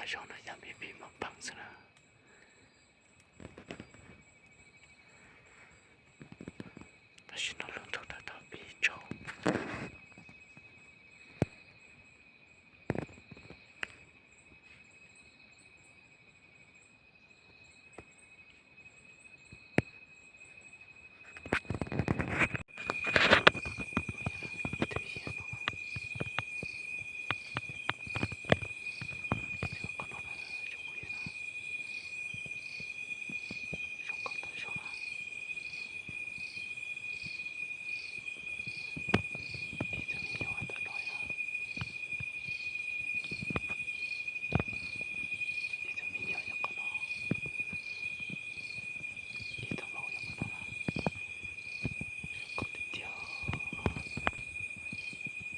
Xyoo no yog me pib mob pheej xwb na. Tam sim no lub ntuj tau tau pib tsaus. Ib tug me nyuam yog qhov no, ib tug laus yog qhov no na. Zoo nkauj tiag tiag.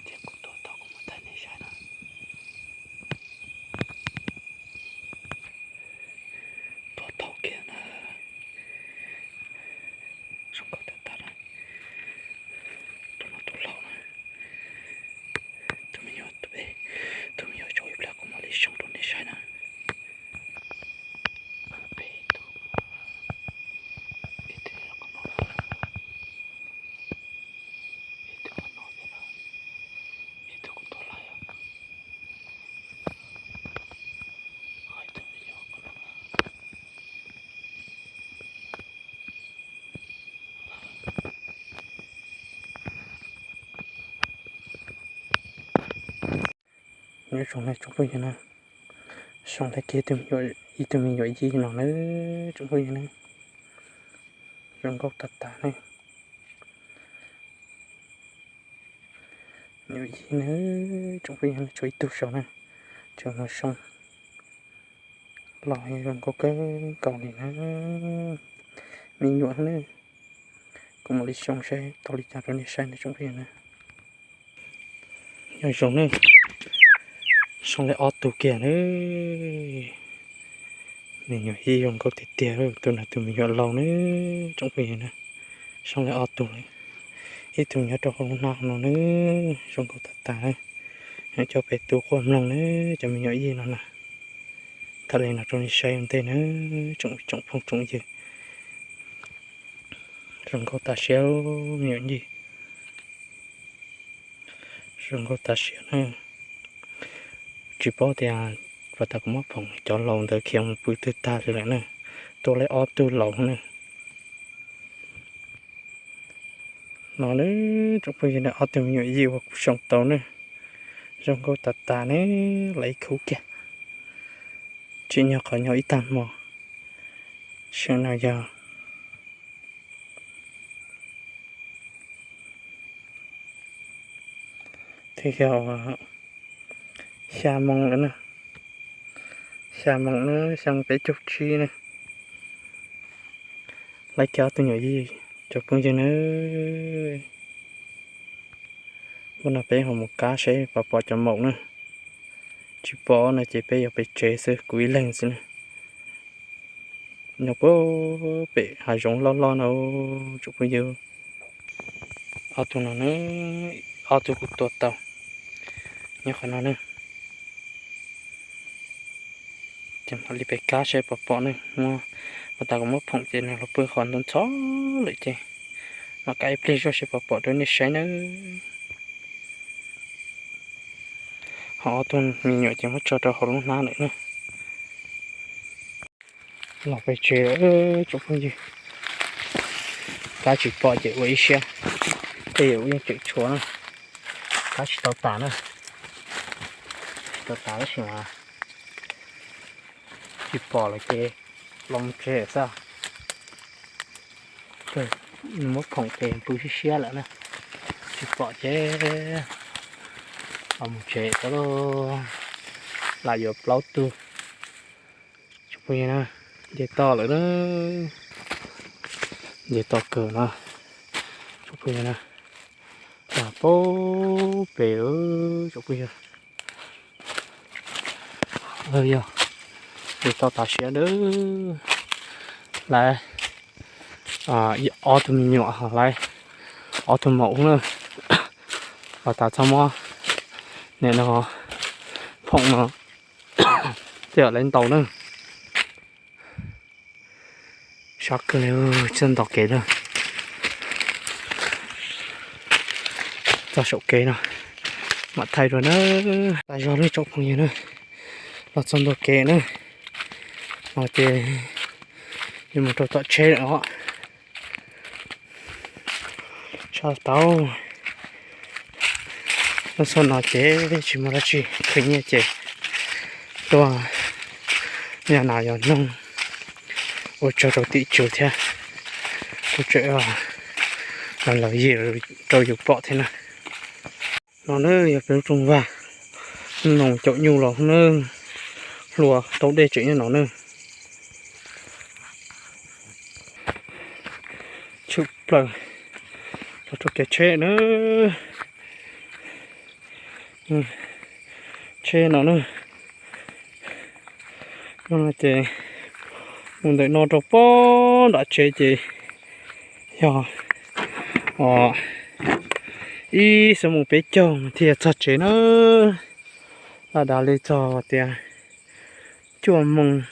Ces kuv tua tau kuv muab thaij nej saib na. Tua tau kiag na. Zoo nkauj tag tag na. Tus no tus laus na. Tus me nyuam, tus me nyuam tsau ib pliag kuv mam li xyoo rau nej saib na. Peb tug, ib tug qhov no, ib tug qhov no thiab na, ib tug kuv tua lawm. Ho ib tug me nyuam qhov no. Nyob zoo na tsoom phooj ywg na, xyoo tag kiag ib tug me nyuam yij no na tsoom phooj ywg na. Zoo nkauj tag tag na. Me nyuam yij na tsoom phooj ywg na, tshuav ib tug saud na, tseem mus xyoo los zoo nkauj kawg nkaus li na. Me nyuam na, kuv mam li xyoo saib tau li cas rau nej saib na tsoom phooj ywg na. Nyob zoo na, xyoo li ob tug kiag na. Me nyuam yij zoo nkauj tiag tiag, tus no tus me nyuam laus na tsoom phooj ywg na. Xyoo li ob tug lawm, ib tug nyob rau hauv lub hnab no na, zoo nkauj tag tag na. Coj peb tu quaj mloog na, cov me nyuam yij no na. Thaij li no rau nej saib ua ntej na, tsoom phooj tsoom ywg. Zoo nkauj tas siab me nyuam yij. Zoo nkauj tas siab na. Tsis paub tias puas tas kuv muab phoom cov laus ntawd khiav mus pw twg tag li lawm na. Tua li ob tug laus na. No na, tsoom phooj ywg na, ob tug me nyuam yij uas kuv xyoo tau na, zoo nkauj tas tas ne, lawv ib khub kiag. Tsim nyog qhov nyob ib tag hmo, xyoo no yog twb yog xya moo lawm na, xya moo na, xya moo peb caug tsib na. Lawv cov ob tug nyuam yij, cov phooj ywg na, ua no peb ho mus kab seb puas pom cov maum na. Tsis pom no ces peb yuav pem tsev xwb, kuv ib leeg xwb na. Nyob puag pem hav zoov loj loj no, tsoom phooj ywg. Ob tug no na, ob tug kuv tua tau nyob qhov no na. Ces mam li pem kab seb puas pom ne. Muab, puas tas kuv muab phoom ces nws los pw qhov ntxhov ntxhov lawm ces mam kab ib pliag zog seb puas pom rau nej saib nawb. Ho ob tug me nyuam ces muab tso rau hauv lub hnab lawm na. Los pem tsev lawm tsoom phooj ywg. Kab tsis pom ces ua ib siab, tej zaum yeej tseem tshuav na. Kab tsis tau tas na, tsis tau tas tab sis mas tsis pom lawm ces los mus tsev xwb. Nws muab phoom ces pw siab siab lawm na, tsis pom ces los mus tsev xwb lauj. Lam yuav plaub tug. Tsoom phooj ywg na, nce toj lawm na, nce toj kawg no. Tsoom phooj ywg na, puag pem tsoom phooj ywg. Yog, nce toj tas siab nawb. Lawv ob tug me nyuam, lawv ob tug maum na, los tas txhob muab nim no phoom no Tej zaum lawv ntaus na. Sab kawg li, tsis ntaus kev na. Txog saum kev no mam thaij dua na. Tas zog nawb tsoom phooj ywg na, los txog ntua kev na, no ces yuav mus rau tom tsheb lawm os. Tshaj tau, lub xyoo no ces tsis muaj dab tsi, khwv nyiaj ces tuaj yog nas yog noog ua tsaug rau tim tswv thiab, kuj tseem los lawv yim rau yus pom thiab na. No na yog peb lub rooj vag, noog caum nyuj los na, hlua taub dej tseem nyob no na. Tshwm plaws los rau kev tsheb na. Tsheb no na, no ces mus ntawm no rau pem nram tsev ces yog ib xuab moos peb caug mas thiaj txog tsev na. Laj dav li txog tias cuaj moos,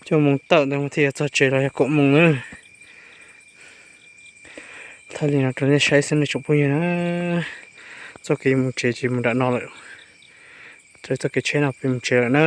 cuaj moos tawm ntawd mas thiaj txog tsev los yog kaum moos na. Thaij li no rau nej saib xwb nej tsoom phooj ywg na. Txoj kev mus tsev ces mus nram no lawm, raws txoj kev tsheb no peb mus tsev lawm na.